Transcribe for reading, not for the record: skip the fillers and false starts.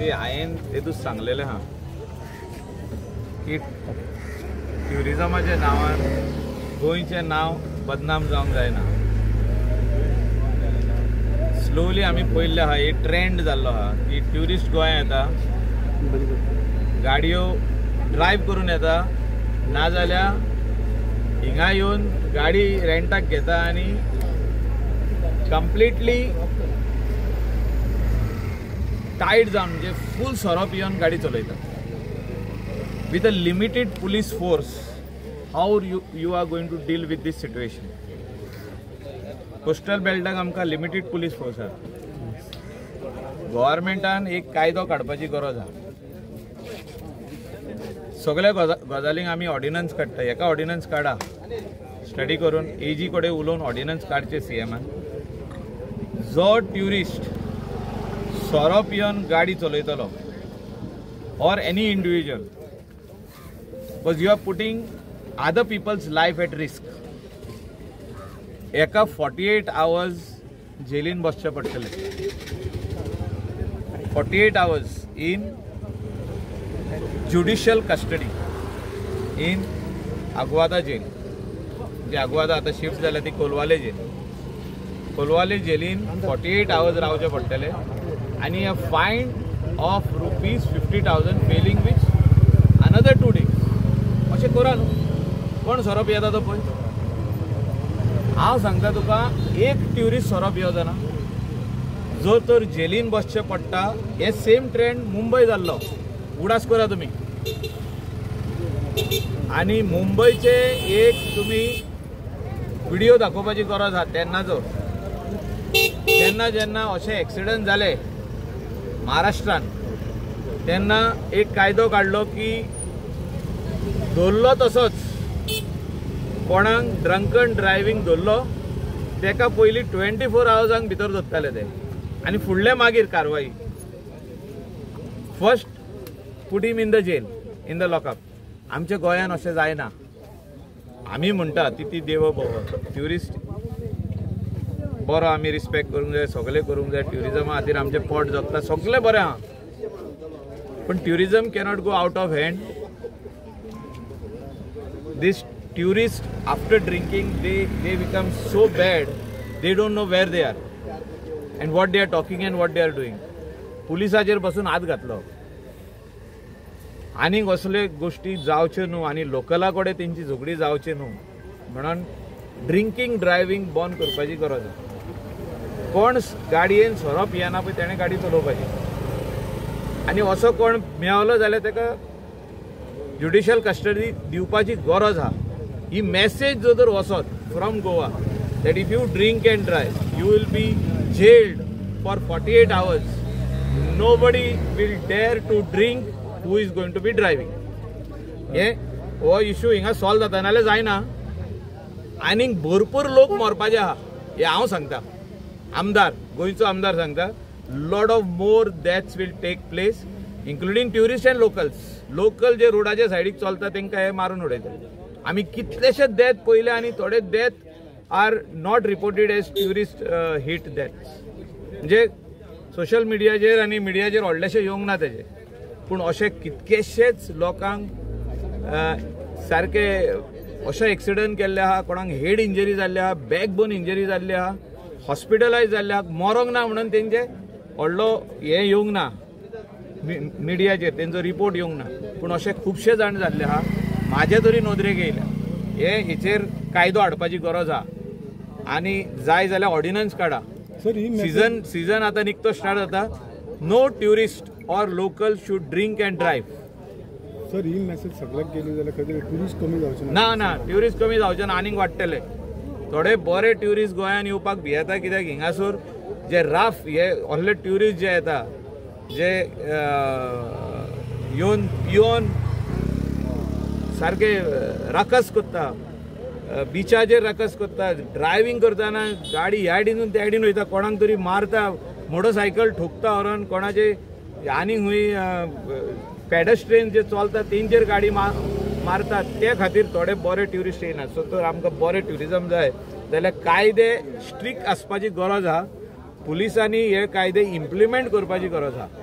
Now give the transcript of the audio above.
ते हांवें तेतूच सांगलेलें आहा की ट्युरिजमाच्या नांवान गोंयचें नांव बदनाम जावंक जायना. स्लोली आमी पळयल्लें आहा, एक ट्रेंड जाल्लो आहा की ट्युरिस्ट गोंयांत येता, गाडयो ड्रायव्ह करून येता, नाजाल्यार हिंगा येवन गाडी रेंटाक घेता आनी कंप्लिटली टायट जावन, म्हणजे फूल सोरो पिवन गाडी चलयता. With a limited police force, how you are going to deal with this situation? Coastal बेल्टाक आमकां लिमिटेड पुलीस फोर्स आहा. गव्हर्मेंटान एक कायदो काडपाची गरज आहा. सगळ्या गजालींक आमी ऑर्डिनन्स काडटा, हेका ऑर्डिनन्स काडा, स्टडी करून एजी कडेन उलोवन ऑर्डिनन्स काडचे सीएमान. जो ट्युरिस्ट सोरो पिवन गाडी चलयतलो or any individual, because you are putting other people's life at risk, एका 48 आवर्स जेलीन बसचें पडटलें. 48 hours in judicial custody in Aguada jail. म्हणजे आगवादा आतां शिफ्ट जाल्या ती कोलवाले जेल. कोलवाले जेलीन 48 आवर्स रावचे पडटले आनी a fine of ₹50,000, failing which another 2 days. अशें करा न्हू. कोण सोरो पियेता तो पळय. हांव सांगता तुका, एक ट्युरिस्ट सोरो पिवचो ना. जो तर जेलीन बसचें पडटा. हे सेम ट्रेंड मुंबय जाल्लो, उडास करा तुमी. आनी मुंबयचे एक तुमी व्हिडिओ दाखोवपाची गरज आहा तेन्नाचो. तेन्ना जेन्ना अशे एक्सिडंट जाले महाराष्ट्रान, तेन्ना एक कायदो काडलो की धरलो तसोच कोणाक ड्रंकन ड्रायव्हींग धरलो तेका पयलीं 24 आवर्सांक भितर धरताले ते आनी फुडले मागीर कारवाई. First put him in the jail, in the lockup. आमच्या गोंयान अशें जायना. आमी म्हणटा अतिथी देवो भव, ट्युरिस्ट बरो आमी रिस्पेक्ट करूंक जाय, सगळें करूंक जाय, ट्युरिजमा खातीर आमचें पोट जगता, सगळें बरें आहा, पूण tourism cannot go out of hand. This tourist, after drinking, they become so bad, they don't know where they are and what they are talking and what they are doing. पुलिसाचेर बसून हात घातलो. आनीक असले गोश्टी जावच्यो न्हू आनी लोकला कडेन तेंची झगडी जावची न्हू म्हणून ड्रिंकींग ड्रायव्हींग बंद करपाची गरज आसा. कोण गाडयेन सोरो पियेना पळय तेणें गाडी चलोवपाची आनी असो कोण मेवलो जाल्यार ताका ज्युडिशियल कस्टडी दिवपाची गरज आहा. ही मॅसेज जर तर वचत from Goa that if you drink and drive, you will be jailed for 48 hours, nobody will dare to drink who is going to be driving. हे हो इशू हिंगा सॉल्व जाता, नाल्यार जायना. आनीक भरपूर लोक मरपाचे आहा हें हांव सांगता. आमदार, गोंयचो आमदार सांगता, lot of more deaths will take place, including tourist and locals. Local जे रोडाच्या सायडीक चलता तांकां हे मारून उडयता. आमी कितलेशे डेथ पळयले आनी थोडे death are not reported as tourist hit deaths. म्हणजे सोशल मिडियाचेर आनी मिडियाचेर व्हडलेशे येवंक ना तेजे, पूण अशे कितकेशेच लोकांक सारके अशे एक्सिडंट केल्ले आहा, कोणाक हेड इंजरी जाल्ली आहा, बॅक बोन इंजरी जाल्ली आहा, हॉस्पिटलायज जाल्ले आहा, मरोंक ना म्हणून तेंचे व्हडलो हें येवंक ना मिडियाचेर, तेंचो रिपोर्ट येवंक ना, पूण अशे खुबशे जाण जाल्ले आहा. म्हाजे तरी नदरेक येयल्या. हे हेचेर कायदो हाडपाची गरज आहा आनी जाय जाल्यार ऑर्डिनन्स काडा. सर, ही सीझन आतां निकतो स्टार्ट जाता. No tourist or local should drink and drive. Sir, he message सगळ्याक गेली जाल्यार खंय तरी ट्युरिस्ट कमी जावचे? ना ना, ट्युरिस्ट कमी जावचे ना, आनीक वाडटले. थोडे बरे ट्युरिस्ट गोंयान येवपाक भियेता, कित्याक हिंगासर जे राफ हे असले ट्युरिस्ट जे येता, जे येवन पिवन सारके राकस करता, बिचाचेर राकस करता, ड्रायव्हींग करतना गाडी ह्या सायडीनून त्या सायडीन वयता, कोणाक तरी मारता, मोटरसायकल ठोकता व्हरोन कोणाचे, आनी खंय पेडेस्ट्रियन जे चलता तेंचेर गाडी मारतात. ते खातीर थोडे बरे ट्युरिस्ट येयना. सो तर आमकां बरें ट्युरिजम जाय जाल्यार कायदे स्ट्रिक्ट आसपाची गरज आहा. पुलिसांनी हे कायदे इम्प्लिमेंट करपाची गरज आहा.